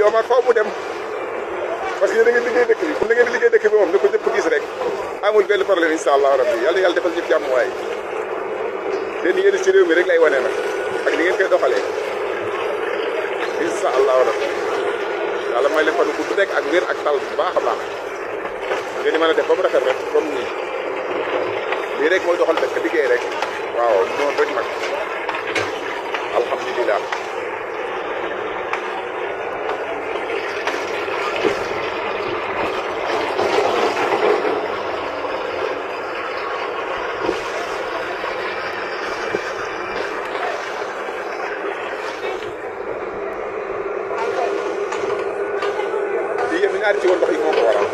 Omar faw mu dem parce que yéen a ngi liggéey dëkk bi comme da ngeen di liggéey dëkk bi moom na ko ñëpp gis rek amul benn problème incha allah rabbi yàlla yàlla defal ñëpp jàmm waay leen yéen ci réew mi rek lay wane nag ak ni ngeen koy doxalee incha allah rabbi yàlla may leen fan bu nekk ak wér ak tal bu baax a baax ngeen di mën a def ba mu rafet rek comme nii lii rek mooy doxal dëkk liggéey rek waaw noonu rek nag alhamdulilah. Yéen ñaari ci woon ndox yi moo ko waral